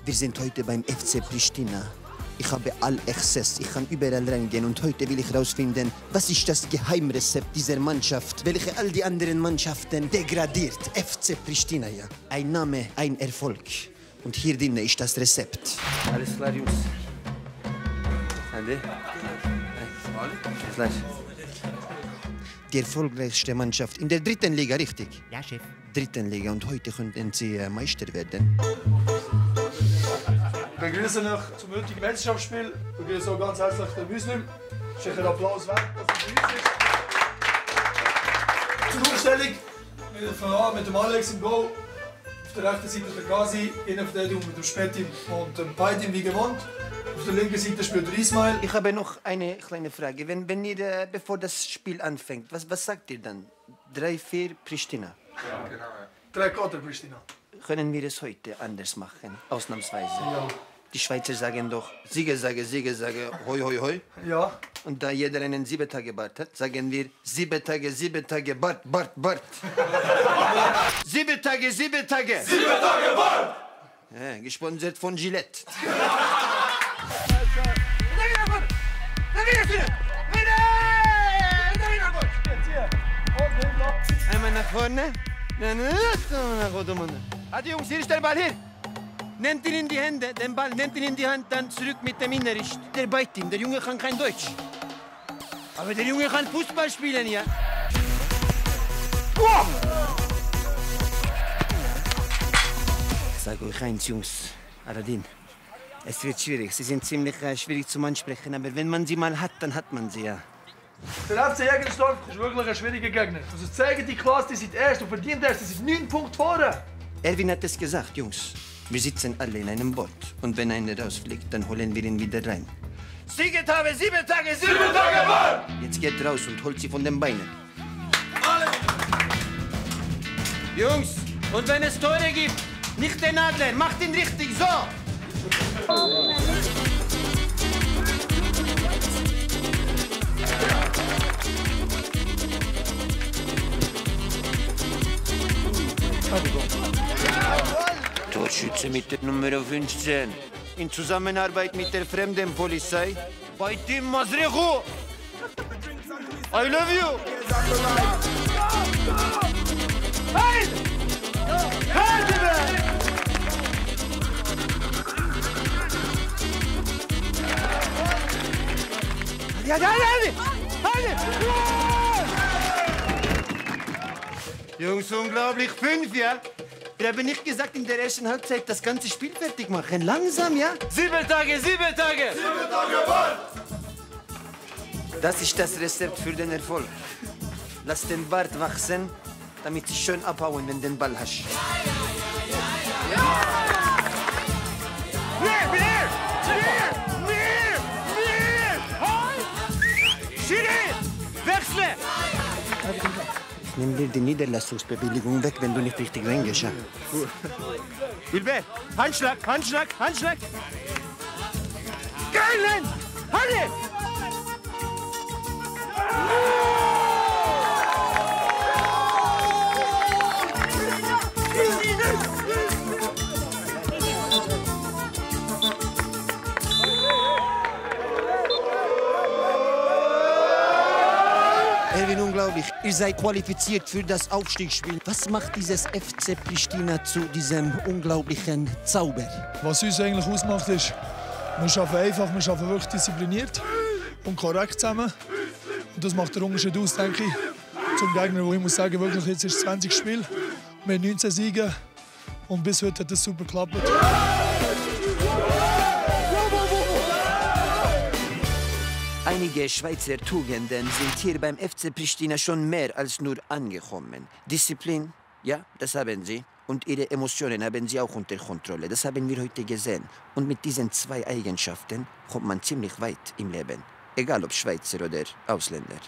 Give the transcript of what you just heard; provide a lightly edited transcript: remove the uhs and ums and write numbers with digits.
Wir sind heute beim FC Pristina. Ich habe All-Access, ich kann überall reingehen und heute will ich herausfinden, was ist das Geheimrezept dieser Mannschaft, welche all die anderen Mannschaften degradiert. FC Pristina, ja. Ein Name, ein Erfolg. Und hier drinnen ist das Rezept. Alles klar, Jungs. Andi? Alles klar. Die erfolgreichste Mannschaft in der 3. Liga, richtig? Ja, Chef. 3. Liga und heute könnten sie Meister werden. Ich begrüße euch zum heutigen Meisterschaftsspiel. Ich begrüße auch ganz herzlich den Muslim. Schicke einen Applaus wert, dass er bei uns ist. Zur Aufstellung. Wir fangen an mit dem Alex im Goal. Auf der rechten Seite der Gazi, Innenverteidigung mit dem Spetim und dem Paidim wie gewohnt. Auf der linken Seite spielt der Ismail. Ich habe noch eine kleine Frage. Wenn ihr, bevor das Spiel anfängt, was sagt ihr dann? 3-4 Pristina? Ja, genau. 3-4 Pristina. Können wir es heute anders machen, ausnahmsweise? Ja. Die Schweizer sagen doch Siegesage, Siegesage, hoi, hoi, hoi. Ja. Und da jeder einen 7-Tage-Bart hat, sagen wir 7 Tage, Bart, Bart, Bart. 7 Tage, 7 Tage. 7 Tage Bart! Ja, gesponsert von Gillette. Einmal nach vorne. Adi Jungs, hier ist der Ball, hier. Nehmt ihn in die Hände, den Ball, nehmt ihn in die Hand, dann zurück mit dem Innericht. Der beißt ihn, der Junge kann kein Deutsch. Aber der Junge kann Fußball spielen, ja. Wow! Ich sage euch eins, Jungs, Aradin, es wird schwierig. Sie sind ziemlich schwierig zum Ansprechen, aber wenn man sie mal hat, dann hat man sie, ja. Der FC Jägersdorf ist wirklich ein schwieriger Gegner. Also zeigen die Klasse, die sind erst und verdient erst, die sind 9 Punkte vorne. Erwin hat es gesagt, Jungs. Wir sitzen alle in einem Boot. Und wenn einer rausfliegt, dann holen wir ihn wieder rein. Siegetave, 7 Tage, 7 Tage, Mann! Jetzt geht raus und holt sie von den Beinen. Alle. Jungs, und wenn es Tore gibt, nicht den Adler, macht ihn richtig so! Torschütze mit der Nummer 15. In Zusammenarbeit mit der Fremdenpolizei. Bei Team Masrechu. I love you. Hey! Hey! Jungs, unglaublich, 5, ja? Wir haben nicht gesagt, in der ersten Halbzeit das ganze Spiel fertig machen. Langsam, ja? 7 Tage, 7 Tage! 7 Tage, Mann! Das ist das Rezept für den Erfolg. Lass den Bart wachsen, damit sie schön abhauen, wenn du den Ball hast. Wechsle! Ich nehme dir die Niederlassungsbewilligung weg, wenn du nicht richtig reingehst. Hilbert, Handschlag, Handschlag, Handschlag! Geilen! Halle! Erwin, unglaublich. Ihr seid qualifiziert für das Aufstiegsspiel. Was macht dieses FC Pristina zu diesem unglaublichen Zauber? Was uns eigentlich ausmacht, ist, wir arbeiten einfach, wir arbeiten wirklich diszipliniert und korrekt zusammen. Und das macht den Unterschied aus, denke ich, zum Gegner, wo ich muss sagen, wirklich, jetzt ist das 20. Spiel. Wir haben 19 Siege und bis heute hat das super geklappt. Einige Schweizer Tugenden sind hier beim FC Pristina schon mehr als nur angekommen. Disziplin, ja, das haben sie. Und ihre Emotionen haben sie auch unter Kontrolle. Das haben wir heute gesehen. Und mit diesen 2 Eigenschaften kommt man ziemlich weit im Leben. Egal ob Schweizer oder Ausländer.